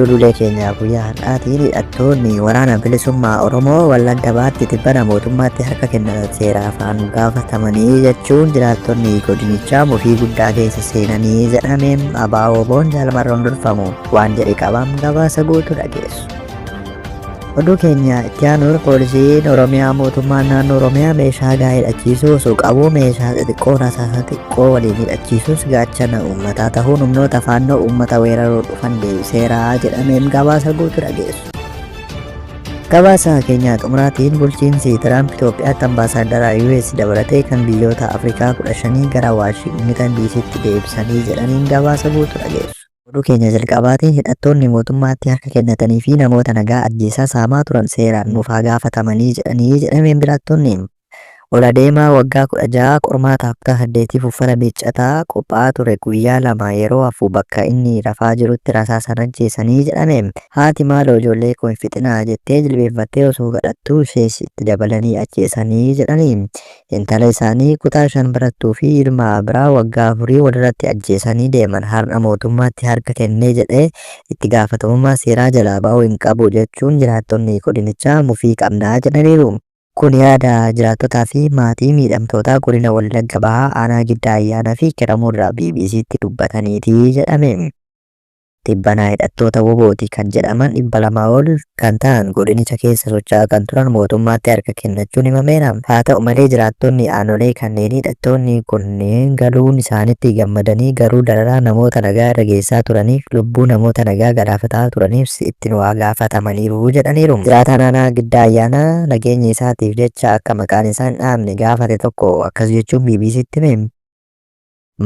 Duulee keenya guyyaa har'aatiin hidhattoonni waraana bilisummaa Oromoo Wallagga Bahaatti tibbana mootummaatti harka kennatan seeraafaan gaafatamanii jechuun jiraattonni godinichaa mufii guddaa keessa seenanii jedhameen ABO-WBOn Jaal Marroon durfamu waan jedhe qabam gabaasa guutuu dhageessu. Oduu keenya itti aanuun poolisiin Oromiyaa mootummaan naannoo Oromiyaa meeshaa gahaa hidhachiisuu osoo qabuu meeshaa xixiqqoo rasaasa xiqqoo waliin hidhachiisuus gaachana uummataa tahuun humnoota faannoo uummata weeraruu dhufan deebiseera jedhameen gabaasa guutuu dhageessu. Gabaasa keenya xumuraatiin bulchiinsi Tiraamp Itoophiyaatti ambaasaaddara US dabalatee kan biyyoota Afrikaa 15 gara Waashingitan DCtti deebisanii jedhaniin gabaasa guutuu dhageessu. Oduu keenya jalqabaatiin hidhattoonni mootummaatti harka kennatanii fi namoota nagaa ajjeesaa saamaa turan seeraan nuuf haa gaafatamanii jedhanii jedhameen jiraattonni. Ol adeemaa waggaa 16 qormaata kutaa 8f uffata miiccataa qophaa'aa ture guyyaa 2 yeroo hafu bakka inni rafaa jirutti rasaasaan ajjeesanii jedhame. Haati maaloo ijoollee koo hin fixinaa jettee jilbeenfattee osoo kadhattuu ishees itti dabalanii ajjeesanii jedhani. Intala isaanii kutaa 5 barattuu fi ilma biraa waggaa afurii walirratti ajjeesanii deeman har'a mootummaatti harka kennee jedhee itti gaafatamummaa seeraa jalaa ba'uu hin qabu jechuun jiraattonni godinichaa mufii qabna jedhaniiru. Kun yaada jiraattotaa fi maatii miidhamtootaa Godina Wallagga Bahaa Aanaa Giddaa Ayyaanaa fi Kiramuurraa BBCtti dubbataniiti jedhame. Tibbana hidhattoota WBOti kan jedhaman 200 ol kan ta'an godinicha keessa socho'aa kan turan mootummaatti harka kennachuun himameera. Haa ta'u malee jiraattonni aanolee kanneenii hidhattoonni kunneen galuun isaanitti gammadanii garuu dararaa namoota nagaa irra geessaa turaniif lubbuu namoota nagaa galaafataa turaniif itti nu haa gaafatamaniiru jedhaniiru. Jiraataan aanaa Giddaa Ayyaanaa nageenya isaatiif jecha akka maqaan isaa hin dhahamne gaafate tokko akkas jechuun BBCtti hime.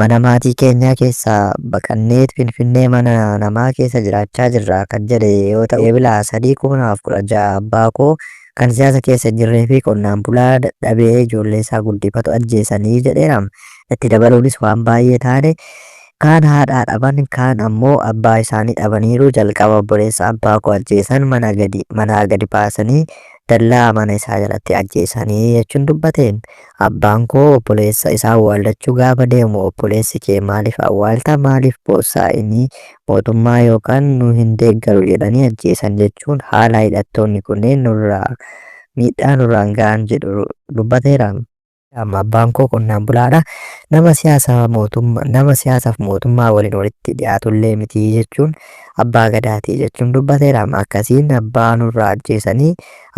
Mana maatii keenyaa keessaa baqanneet Finfinnee mana namaa keessa jiraachaa jirra kan jedhe yoo ta'u, Ebla 3, 2016 abbaa koo kan siyaasa keessa hin jirree fi qonnaan bulaa dadhabee ijoolleesaa guddifatu ajjeesanii jedheera. Itti dabaluunis waan baay'ee taane, kaan haadha dhaban, kaan ammoo abbaa isaanii dhabaniiru. Jalqaba obboleessa abbaa koo ajjeesan, manaa gadi baasanii dallaa mana isaa jalatti ajjeesanii jechuun dubbate. Abbaan koo obboleessa isaa awwaallachuu gaafa deemu obboleessi kee maaliif awwaalta maaliif boossaa inni mootummaa yookaan nu hin deeggaru jedhanii ajjeesan jechuun haala hidhattoonni kunneen nurraa miidhaa nurraan ga'an jedhu dubbateera. Amma abbaan koo qonnaan bulaadha. Nama siyaasa mootummaa nama siyaasaaf mootummaa waliin walitti dhiyaatullee miti jechuun abbaa gadaati jechuun dubbateera. Akkasiin abbaa nurraa ajjeesanii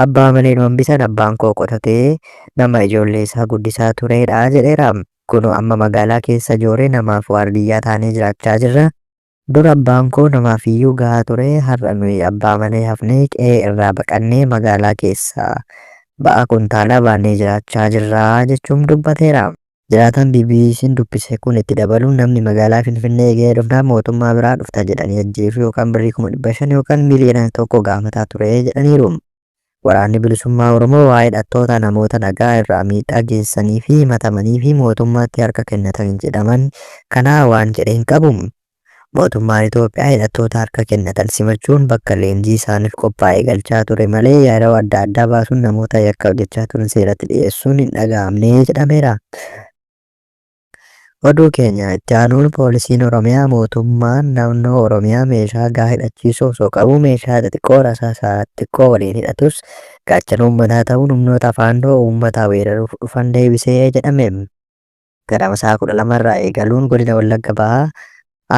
abbaa malee nu hambisan abbaan koo qotatee nama ijoollee isaa guddisaa tureedha jedheera. Kunoo amma magaalaa keessa jooree namaaf waardiyyaa taanee jiraachaa jirra. Dur abbaan koo namaaf iyyuu gahaa ture, har'a nuyi abbaa malee hafnee qe'ee irraa baqannee magaalaa keessa ba'aa kuntaalaa baannee jiraachaa jirra jechuun dubbateera. Jiraataan BBC'n dubbise kun itti dabaluun namni magaalaa Finfinnee ga'ee dhufnaan mootummaa biraa dhufta jedhanii ajjeesuu yookaan birrii 500,000 yookaan miiliyoona 1 gaafataa ture jedhaniiru. Waraanni Bilisummaa Oromoo waa'ee hidhattoota namoota nagaa irraa miidhaa geessisanii fi himatamanii fi mootummaatti harka kennatan jedhaman kanaa waan jedhe hin qabu. Mootummaan Itoophiyaa hidhattoota harka kennatan simachuun bakka leenjii isaaniif qophaa'e galchaa ture malee yeroo adda addaa baasuun namoota yakka hojjechaa turan seeratti dhiyeessuun hin dhaga'amne jedhameera. Oduu keenya itti aanuun Poolisiin Oromiyaa mootummaan naannoo Oromiyaa meeshaa gahaa hidhachiisuu osoo qabuu meeshaa xixiqqoo rasaasa xiqqoo waliin hidhatus gaachana uummataa ta'uun humnoota Faannoo uummata weeraruuf dhufan deebisee jedhame. Ganama sa'a 12 irraa eegaluun Godina Wallagga Bahaa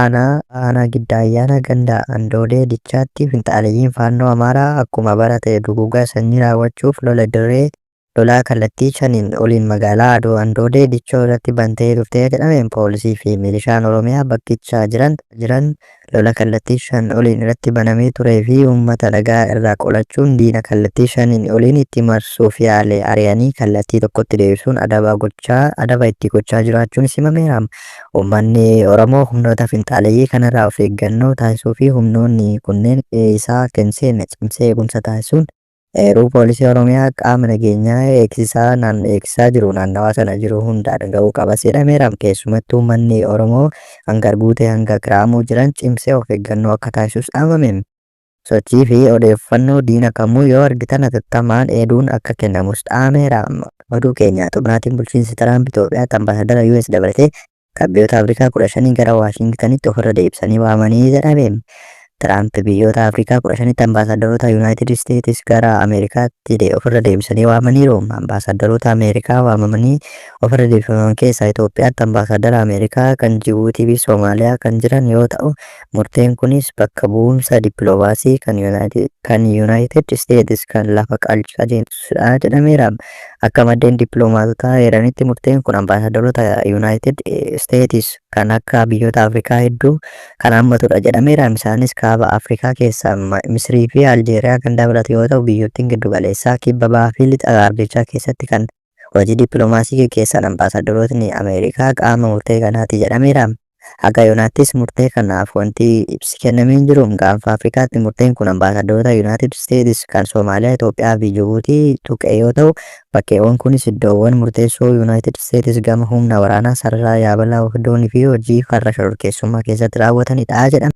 Aanaa Aanaa Giddaa Ayyaanaa Ganda Andoodee Dichaatti finxaaleyyiin Faannoo Amaaraa akkuma barate duguuggaa sanyii raawwachuuf lola dirree lolaa kallattii shaniin oliin magaalaa Adoo Andoodee Dichoo irratti bantee turte jedhameen poolisii fi milishaan Oromiyaa bakkicha jiran jiran lola kallattii 5 oliin irratti banamee turee fi uummata nagaa irraa qolachuun diina kallattii shaniin oliin itti marsuuf yaale ari'anii kallattii tokkotti deebisuun adaba gochaa adaba itti gochaa jiraachuunis himameera. Uummanni Oromoo humnoota finxaaleyyii kanarraa of eeggannoo taasisuu fi humnoonni kunneen qe'ee isaa akka hin seenne cimsee eegumsa taasisuun Eeruu Poolisii Oromiyaa qaama nageenyaa eegsisaa eegsisaa jiru naannawaa sana jiru hundaan ga'uu qabas jedhameera. Keessumattuu uummanni Oromoo hanga Arguutee hanga Kiraamuu jiran cimsee of eeggannoo akka taasisus dhaamame. Sochii fi odeeffannoo diina kamuu yoo argitan hatattamaan eeruun akka kennamus dhaameera. Oduu keenya xumuraatiin bulchiinsi Tiraamp Itoophiyaatti ambaasaadara US dabalatee kan biyyoota Afrikaa 15 gara Waashingitanitti ofirra deebisanii waamanii jedhame. Tiraamp biyyoota Afrikaa 15tti ambaasaaddaroota Yunaayitid Isteetis gara Ameerikaatti ofirra deebisanii waamaniiru. Ambaasaaddaroota Ameerikaa waamamanii ofirra deebifaman keessaa Itoophiyaatti Ambaasaaddara Ameerikaa, kan Jibuutii fi Somaaliyaa kan jiran yoo ta'u, murteen kunis bakka bu'umsa dippiloomaasii kan Yunaayitid Isteetis kan lafa qajeelchudha jedhameera. Akka maddeen dippiloomaatotaa eeranitti murteen kun ambaasaaddaroota Yunaayitid Isteetis kan akka biyyoota Afrikaa hedduu kan hammatudha jedhameera. Isaanis Kaaba Afrikaa keessaa Misrii fi Aljeeriyaa kan dabalatu yoo ta'u, biyyottiin giddu galeessaa, Kibba Bahaa fi Lixa ardichaa keessatti kan hojii dippiloomaasii gaggeessan ambaasaaddarootni Ameerikaa qaama murtee kanaati jedhameera. Haga yoonaattis murtee kanaaf wanti ibsi kennamee hin jiru. Gaanfa Afrikaatti murteen kun ambaasaaddaroota Yunaayitid Isteetis kan Somaaliyaa, Itoophiyaa fi Jibuutii tuqe yoo ta'u, bakkeewwan kunis iddoowwan murteessoo Yunaayitid Isteetis gama humna waraanaa, sarara yaabala doonii fi hojii farra shororkeessummaa keessatti raawwatanidha jedhame.